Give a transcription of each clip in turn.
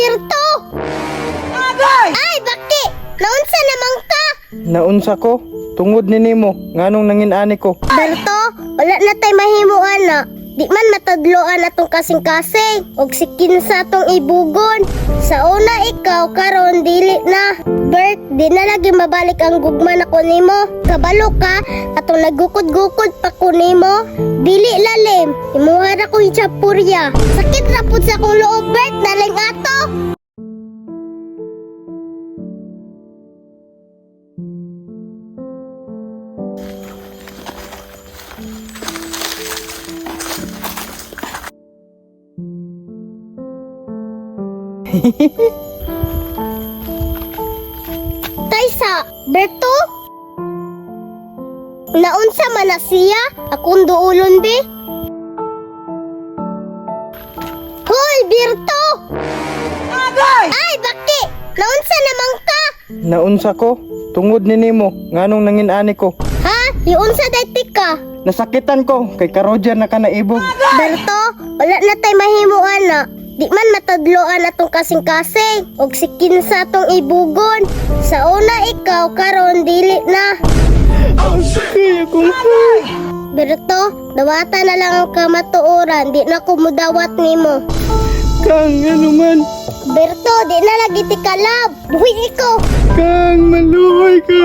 Berto! Ay, baki! Naunsa naman ka? Naunsa ko? Tungod ni nimo, nganong nangin ani ko. Berto, wala na tay mahimo ana. Di man matadloan atong kasing-kasing og si kinsa atong ibugon. Sa una ikaw karon dili na. Bert, di na lagi mabalik ang gugma nako nimo. Kabalo ka atong nagukod-gukod pa ko nimo. Dili lalim, imuha ra ko yung chapurya. Sakit ra pud sa akong loob, Bert, naling ato. Kaysa, Berto? Naunsa man na siya? Akong duulon be? Hoy, Berto! Ay, baki! Naunsa naman ka? Naunsa ko? Tungod ni nimo, nganong nangin ani ko. Ha? Iunsa daytik ka? Nasakitan ko kay ka Roger na ka naibog. Berto, wala na tay mahimo ana. Di man matadloan atong kasing-kasing og si kinsa atong ibugon. Sa una ikaw karon dili na. Kaya kong Berto, dawata na lang ang kamatuoran, di na ko mudawat nimo. Kang, ano man? Berto, di na lagi ti kalab. Buhi ko. Kang, maluhay ka.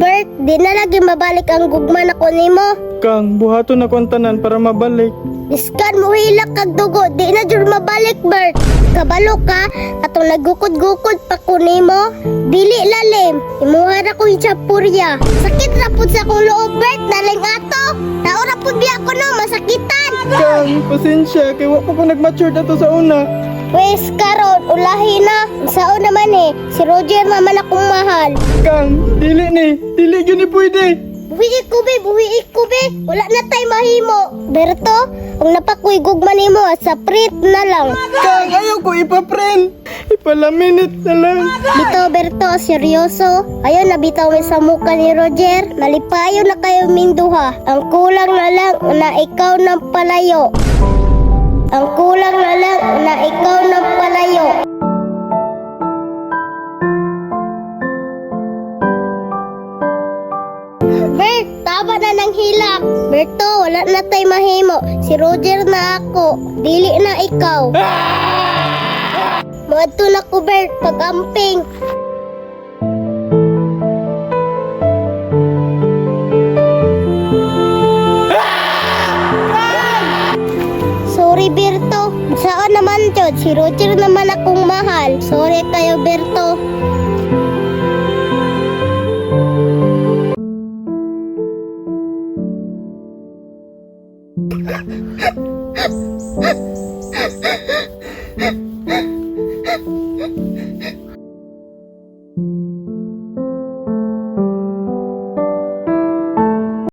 Bert, di na lagi mabalik ang gugma nako nimo. Kang, buhaton na ang tanan para mabalik. Biskan mo hilak kag dugo, di na jud mabalik, Bert. Kabalo ka, atong nagukod-gukod pa ko nimo. Dili lalim, imuha ra ko yung chapurya. Sakit ra pud sa akong loob, Bert, naling ato. Tao ra pud biya ko no, masakitan. Kang, pasensya, kay wa pa ko nag-mature ato sa una. Wes karon, ulahi na. Sao naman eh, si Roger naman akong mahal. Kang, dili ni, dili gyud ni pwede. Buhi ko be, buhi ko be. Wala na tay mahimo. Berto, kung napakoy gugma nimo sa prit na lang. Kang, ayaw ko ipa-friend. Ipalaminit na lang. Bitaw Berto, seryoso. Ayon nabitaw mi sa muka ni Roger. Nalipayo na kayo minduha. Ang kulang na lang na ikaw ng palayo. Ang kulang na lang na ikaw ng palayo. Bert, tama na ng hilak. Berto, wala na tay mahimo. Si Roger na ako. Dili na ikaw. Moadto na ko, Bert, pag-amping. Sorry, Berto. Saan naman, Jod? Si Roger naman akong mahal. Sorry kayo, Berto.